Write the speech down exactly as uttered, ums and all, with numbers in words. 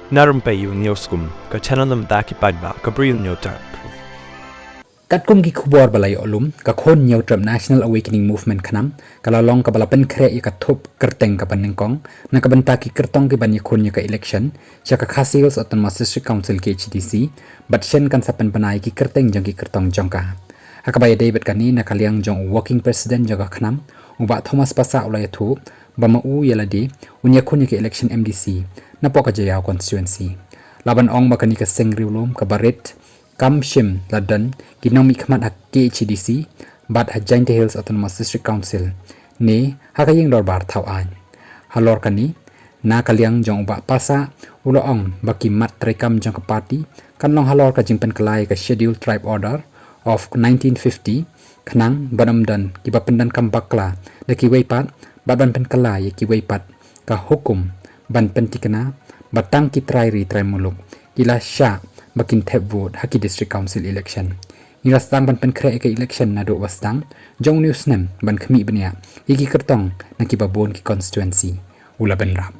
Na rympei ïa u News Kum, ka channel na bynta ki paidbah ka Bri u Hynñiewtrep. Katkum ki khubor ba la ïoh lum, ka Khun Hynñiewtrep National Awakening Movement KHNAM ka la long kaba la pynkhreh ïa ka thup kyrteng kaba nyngkong na ka bynta ki kyrtong kiban ïakhun ïa ka election sha ka Khasi Hills Autonomous District Council, K H A D C, bad shen kan sa pynbna ïa ki kyrteng jong ki kyrtong jong ka. Ha kaba ïadei bad kane, na ka liang jong u Working President jong ka KHNAM, u Bah Thomas Passah, u la ïathuh ba ma u ïa lade un ïakhun ïa ka election M D C napoh ka Jaïaw constituency. La ban ong ba kane ka seng riewlum kaba rit kam shym la don ki nongmihkhmat ha K H A D C bad ha Jaintia Hills Autonomous District Council ne ha ka ïing dorbar thaw aiñ. Halor kane, na ka liang jong u Bah Passah, u la ong ba ki mat treikam jong ka party kan long halor ka jingpynkylla ïa ka Scheduled Tribe Order of nineteen fifty, khnang ban ym don kiba pyndonkam bakla da kiwei pat bad ban pynkylla ïa kiwei pat ka hukum ban pynthikna ba tang ki trai ri trai muluk ki la shah ba kin thep vote ha ki District Council election. Ngi la sdang ban pynkhreh ïa ka election naduh ba sdang jong une u snem ban khmih bniah ïa ki kyrtong na kiba bun ki constituency, u la bynrap.